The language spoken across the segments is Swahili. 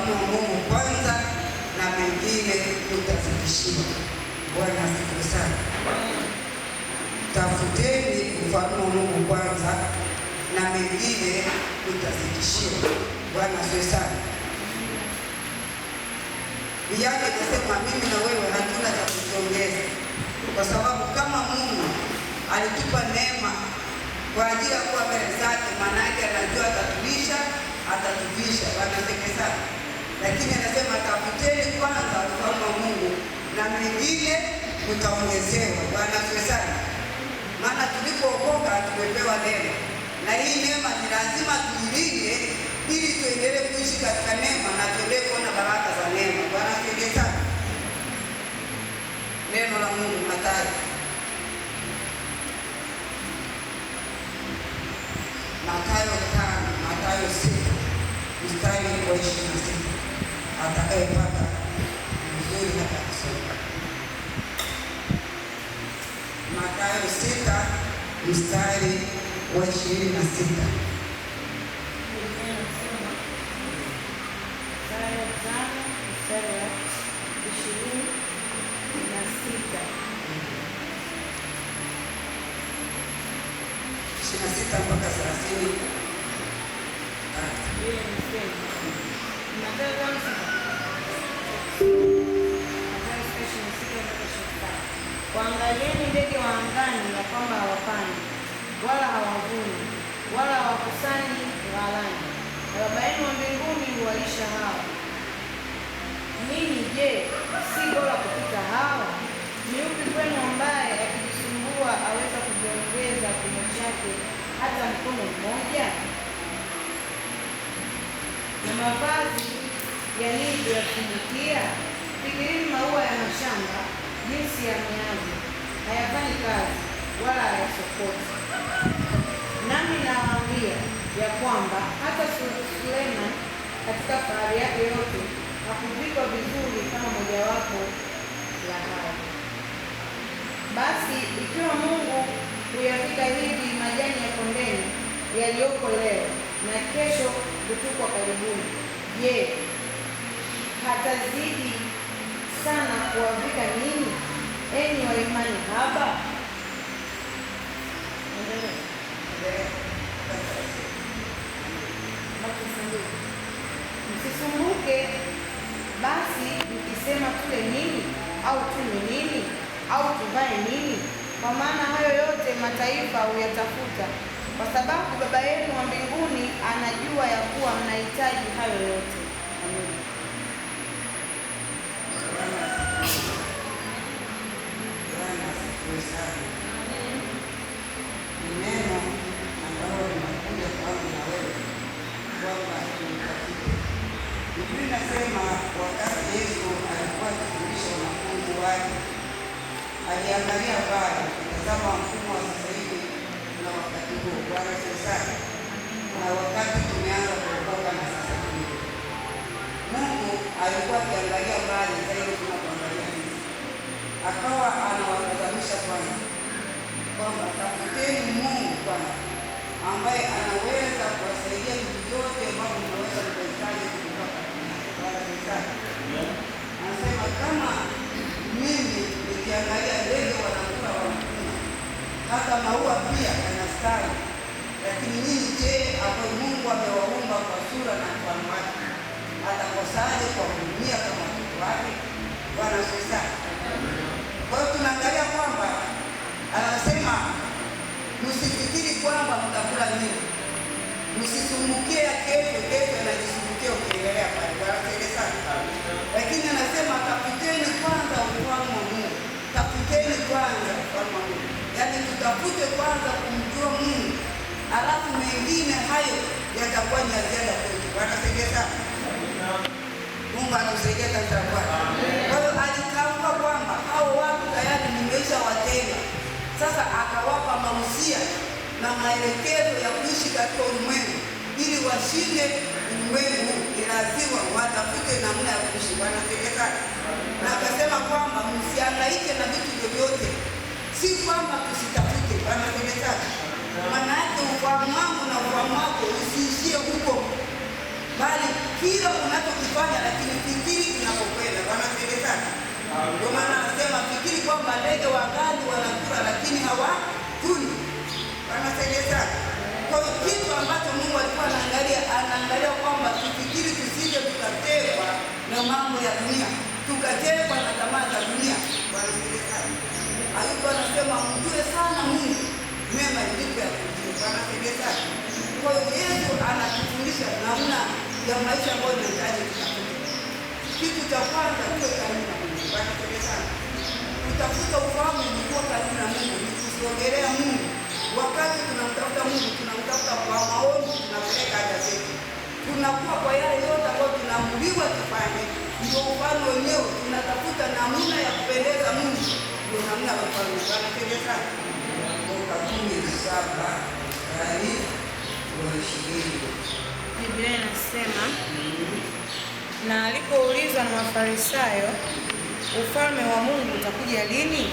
ufalme wa Mungu kwanza na mengine mtazidishiwa. Bwana asifiwe sana. Tafuteni ufalme wa Mungu kwanza na mengine mtazidishiwa. Bwana asifiwe sana. Biblia inasema mimi na wewe hatuna cha kujiongeza, kwa sababu kama Mungu alitupa neema kwa ajili ya kuwa mbele zake, maana yake anajua atatulisha, atatuvisha. Bwana asifiwe sana. Lakini anasema tafuteni kwanza ufalme wa Mungu na mengine mtaongezewa. Bwana asifiwe sana. Maana tulipookoka tumepewa neema, na hii neema ni lazima tuilinde ili tuendelee kuishi katika neema na tuendelee kuona baraka za neema. Bwana asifiwe sana. Neno la Mungu Mathayo, Mathayo 5, Mathayo 6 mstari wa 26. Atakayepata vizuri hata kusoma. Mathayo 6 mstari wa 26. Biblia inasema Mathayo 5 mstari wa 26. 26 mpaka 30. Biblia inasema Mathayo 5:6. Mathayo 6:26 mpaka 27. Waangalieni ndege wa angani, ya kwamba hawapandi wala hawavuni wala hawakusanyi ghalani, na Baba yenu wa mbinguni huwalisha hao. Ninyi je, si bora kupita hao? Ni yupi kwenu ambaye akijisumbua aweza kujiongeza kimo chake hata mkono mmoja? Na mavazi yalivyoyafunikia? Fikirini maua ya mashamba, jinsi yameavyo, hayafanyi kazi wala hayasokoti. Nami nawaambia ya kwamba hata Suleiman katika fahari yake yote hakuvikwa vizuri kama mojawapo la hao. Basi ikiwa Mungu huyavika hivi majani ya kondeni yaliyoko leo na kesho kutupwa karibuni, je, hatazidi sana kuwavika ninyi, enyi wa imani haba? Endelea. Mpaka 32. Msisumbuke basi mkisema, tule nini au tunywe nini au tuvae nini? Kwa maana hayo yote mataifa huyatafuta, kwa sababu Baba yenu wa mbinguni anajua ya kuwa mnahitaji hayo yote. Amen. Bwana asifiwe sana. Ni neno ambalo linakuja kwangu na wewe kwamba tumtafute. Biblia inasema wakati Yesu alikuwa akifundisha wanafunzi wake, aliangalia mbali, akitazama mfumo wa sasa hivi na wakati huo. Bwana asifiwe sana. Na wakati tumeanza kuokoka na sasa hivi, Mungu alikuwa akiangalia mbali zaidi tunapoangalia sisi, akawa anawatazamisha kwanza kwamba tafuteni Mungu kwanza, ambaye anaweza kuwasaidia vitu vyote ambavyo mnaweza kuhitaji kutoka duniani. Bwana asifiwe sana. Anasema kama mimi nikiangalia ndege wanakula wanakunywa, hata maua pia yanastawi, lakini nyinyi je, ambaye Mungu amewaumba kwa sura na mfano wake, atakosaje kuwahudumia kama watoto wake? Bwana asifiwe sana. Kwa hiyo tunaangalia kwamba anasema msifikiri kwamba mtakula nini, msisumbukie ya kesho, kesho anajisumbukia ukiendelea pale. Bwana asifiwe sana. Lakini anasema tafuteni kwanza ufalme wa Mungu, tafuteni kwanza ufalme wa Mungu, yaani tutafute kwanza kumjua Mungu, alafu mengine hayo yatakuwa ni ya ziada kwetu. Bwana asifiwe sana. Mungu atusaidie katika Bwana. Kwa hiyo alitambua kwamba hao watu tayari nimeisha watenga. Sasa akawapa mausia na maelekezo ya kuishi katika ulimwengu ili washinde ulimwengu, ni lazima watafute namna ya kuishi. Bwana asifiwe sana. Na akasema kwamba msihangaike na vitu vyovyote, si kwamba tusitafute. Bwana asifiwe sana. Maana yake ufahamu wangu na ufahamu wako usiishie huko. Bali kila unachokifanya, lakini fikiri unapokwenda. Bwana asifiwe sana. Ndio maana anasema fikiri kwamba ndege wa angani wanakula lakini hawatuni. Bwana asifiwe sana. Kwa hiyo kitu ambacho Mungu alikuwa anaangalia, anaangalia kwamba tufikiri tusije tukatekwa na mambo ya dunia, tukatekwa na tamaa za dunia. Bwana asifiwe sana. Alikuwa anasema mjue sana Mungu, mema ndipo ya kumjua. Bwana asifiwe sana. Kwa hiyo Yesu anatufundisha namna ya maisha ambayo tunahitaji tutafute. Kitu cha kwanza, tuwe karibu na Mungu. Bwana asifiwe sana. Kutafuta ufahamu ni kuwa karibu na Mungu, ni kusogelea Mungu. Wakati tunamtafuta Mungu, tunamtafuta kwa maombi, tunapeleka haja zetu. Tunakuwa kwa yale yote ambayo tunaamriwa tufanye, ndio ufalme wenyewe. Tunatafuta namna ya kupendeza Mungu, ndio namna ya ufalme. Bwana asifiwe sana. Kutoka 17 mstari wa 20. Biblia inasema, na alipoulizwa na Mafarisayo, ufalme wa Mungu utakuja lini?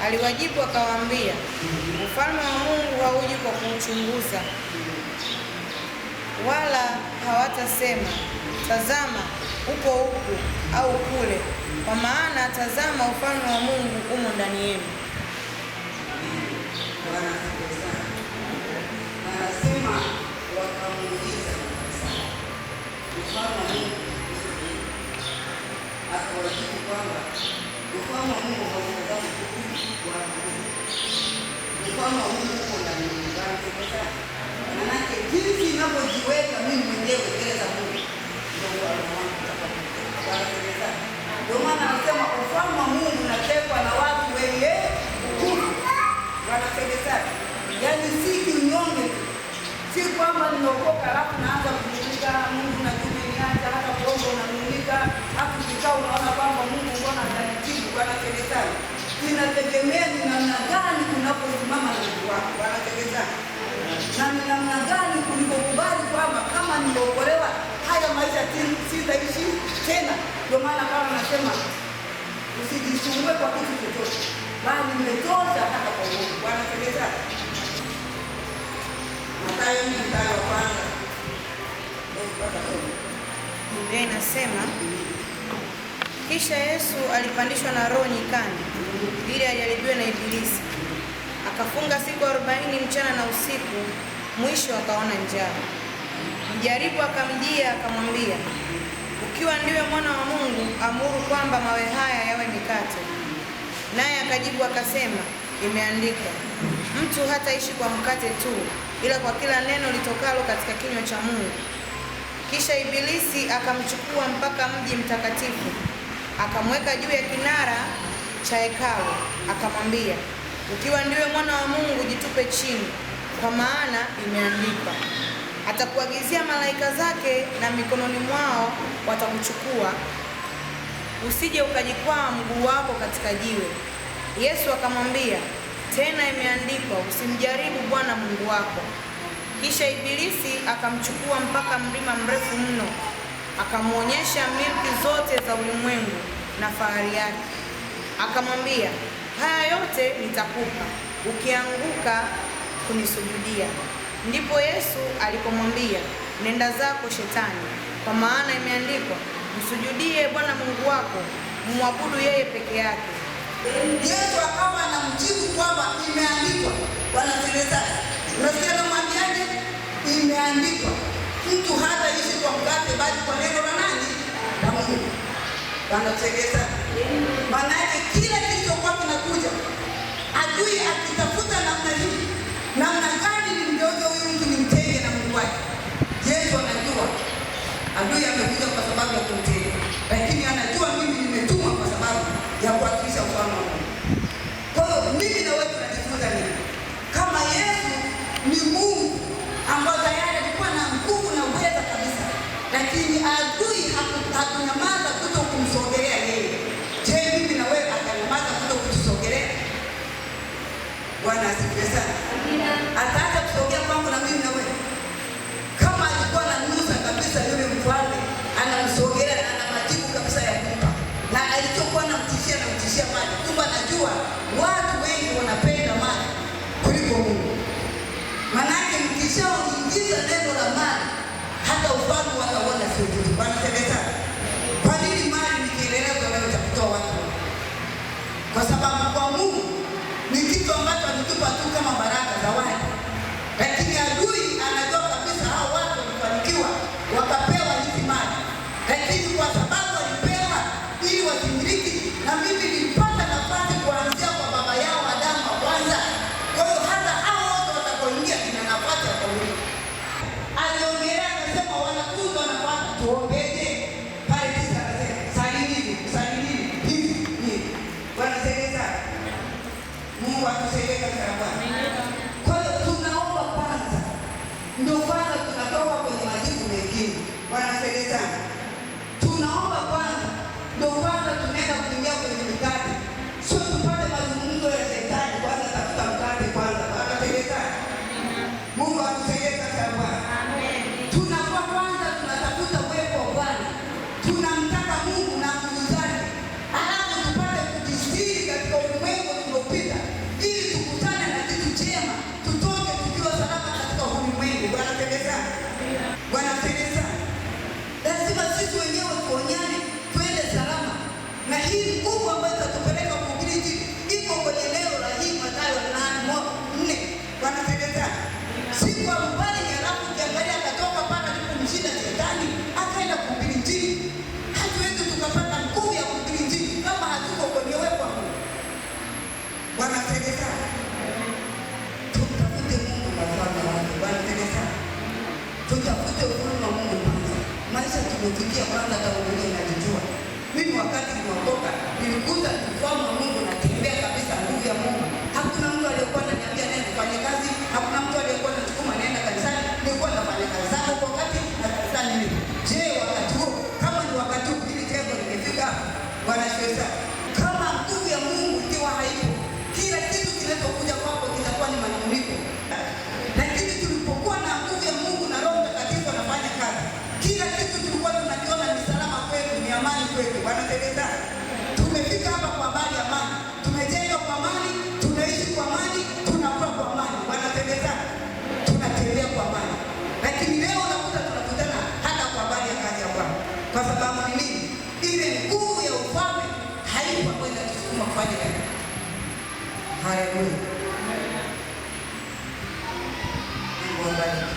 Aliwajibu akawaambia, ufalme wa Mungu hauji kwa kuuchunguza, wala hawatasema, tazama uko huku au kule, kwa maana tazama, ufalme wa Mungu umo ndani yenu. Bwana asifiwe sana. Anasema wakamuuliza Mafarisayo, ufalme wa Mungu utakuja lini? Akawajibu kwamba ufalme wa Mungu hautazami huku wala kule. Ufalme wa Mungu uko ndani yenu. Bwana asifiwe sana. Manake jinsi ninavyojiweka mimi mwenyewe mbele za Mungu ndio ufalme wangu utakapokuja. Bwana asifiwe sana. Ndio maana anasema ufalme wa Mungu unatekwa na watu wenye nguvu. Bwana asifiwe sana. Yaani si kinyonge tu, si kwamba nimeokoka alafu naanza kunung'unika, Mungu najua umeniacha, hata kuomba unanung'unika, hata ukikaa unaona kwamba Mungu mbona hajanijibu. Bwana asifiwe sana. Inategemea ni namna gani unaposimama na Mungu wako. Bwana asifiwe sana. Na ni namna gani ulipokubali kwamba kama nimeokolewa haya maisha sitaishi tena. Ndio maana kama nasema usijisumbue kwa kitu chochote, bali nimetosha hata kwa Mungu. Bwana asifiwe sana. Mathayo 4 mstari wa kwanza. Mpaka kumi. Biblia inasema, kisha Yesu alipandishwa na Roho nyikani ili ajaribiwe na Ibilisi. Akafunga siku 40 mchana na usiku, mwisho akaona njaa. Mjaribu akamjia akamwambia, ukiwa ndiwe mwana wa Mungu, amuru kwamba mawe haya yawe mikate. Naye akajibu akasema, imeandikwa, mtu hataishi kwa mkate tu, ila kwa kila neno litokalo katika kinywa cha Mungu. Kisha Ibilisi akamchukua mpaka mji mtakatifu, akamweka juu ya kinara cha hekalu, akamwambia, ukiwa ndiwe mwana wa Mungu, jitupe chini, kwa maana imeandikwa, atakuagizia malaika zake, na mikononi mwao watakuchukua, usije ukajikwaa mguu wako katika jiwe. Yesu akamwambia, tena imeandikwa, usimjaribu Bwana Mungu wako. Kisha Ibilisi akamchukua mpaka mlima mrefu mno, akamwonyesha milki zote za ulimwengu na fahari yake. Akamwambia, haya yote nitakupa ukianguka kunisujudia. Ndipo Yesu alipomwambia, nenda zako Shetani, kwa maana imeandikwa, msujudie Bwana Mungu wako, mwabudu yeye peke yake. Yesu akawa anamjibu kwamba imeandikwa. Bwana asifiwe sana. Unasikia anamwambiaje? Imeandikwa, mtu hataishi kwa mkate bali kwa neno la nani? La Mungu. Bwana asifiwe sana. Maana yake kila kilichokuwa kinakuja, adui akitafuta namna hii, namna gani nimgeuze huyu mtu nimtenge na Mungu wake. Yesu anajua adui amekuja kwa sababu ya kumtega, lakini anajua mimi nimetumwa kwa sababu ya kuwakilisha ufalme wa Mungu. Kwa hiyo mimi na wewe tunajifunza nini? Kama Yesu ni Mungu ambaye tayari alikuwa na nguvu na uweza kabisa, lakini adui hakunyamaza kuto kumsogelea yeye. Je, mimi na wewe atanyamaza kuto kutusogelea? Bwana asifiwe sana. Ataacha kusogea kwangu na mimi na wewe? Kama alikuwa ananusa kabisa yule mfalme, anamsogelea na ana majibu kabisa ya kumpa, na alichokuwa anamtishia, anamtishia mali. Kumbe anajua watu wengi wanapenda mali kuliko Mungu. Manake mkishaingiza neno la mali, hata ufalme watauona. Tuombeje? Pale 9 anasema salini hivi, salini hivi hivi. Bwana saidie sana. Mungu atusaidie kabisa Bwana. Kwa hiyo tunaomba kwanza, ndio kwanza tunatoka kwenye majibu mengine. Bwana saidie sana. Tunaomba kwanza, ndio kwanza tunaenda kuingia kwenye mikate. Sio tupate mazungumzo ya shetani kwanza, tafuta mkate kwanza. Bwana saidie sana. Mungu atusaidie kabisa Bwana. Tunakuwa kwanza tunatafuta uwepo wa Bwana, tunamtaka Mungu na nguvu zake, alafu tupate kujistiri katika ulimwengu tuliopita, ili tukutane na kitu chema, tutoke tukiwa salama katika ulimwengu. Bwana saidie sana. Bwana saidie sana. Lazima sisi wenyewe tuonyane, twende salama, na hii nguvu ambayo itatupeleka kuhubiri Injili iko kwenye neno la hii Mathayo 8:4. Bwana saidie sana. Siku 40 halafu ukiangalia akatoka pale alipomshinda shetani akaenda kuhubiri Injili. Hatuwezi tukapata nguvu ya kuhubiri Injili kama hatuko kwenye uwepo wa Mungu. Bwana saidie sana. Tumtafute Mungu na ufalme wake. Bwana saidie sana. Tutafute ufalme wa Mungu kwanza. Maisha tumefikia kwanza, hata wewe unajijua. Mimi wakati niliokoka nilikuta ufalme wa Mungu natembea kabisa nguvu ya Mungu. Hakuna mtu aliyekuwa ananiambia nenda kufanya kazi, hakuna mtu aliyekuwa anasukuma naenda kanisani. Nilikuwa nafanya kazi zangu kwa wakati na kanisani mimi. Je, wakati huo kama ni wakati huu hili jengo limefika hapa? Bwana asifiwe sana. Kama nguvu ya Mungu ikiwa haipo, kila kitu kinachokuja kwako kitakuwa ni manunguniko. Lakini tulipokuwa na nguvu ya Mungu na Roho Mtakatifu anafanya kazi, kila kitu tulikuwa tunakiona ni salama kwetu, ni amani kwetu. Bwana asifiwe sana. Tumefika hapa kwa habari ya amani, tumejenga kwa amani, tunaishi kwa amani, tunakula kwa amani. Bwana asifiwe sana. Tunatembea kwa amani. Lakini leo unakuta tunakutana hata kwa habari ya kazi ya Bwana. Kwa sababu ni nini? Ile nguvu ya ufalme haipo ambayo inatusukuma kufanya kazi. Haleluya. Mungu awabariki.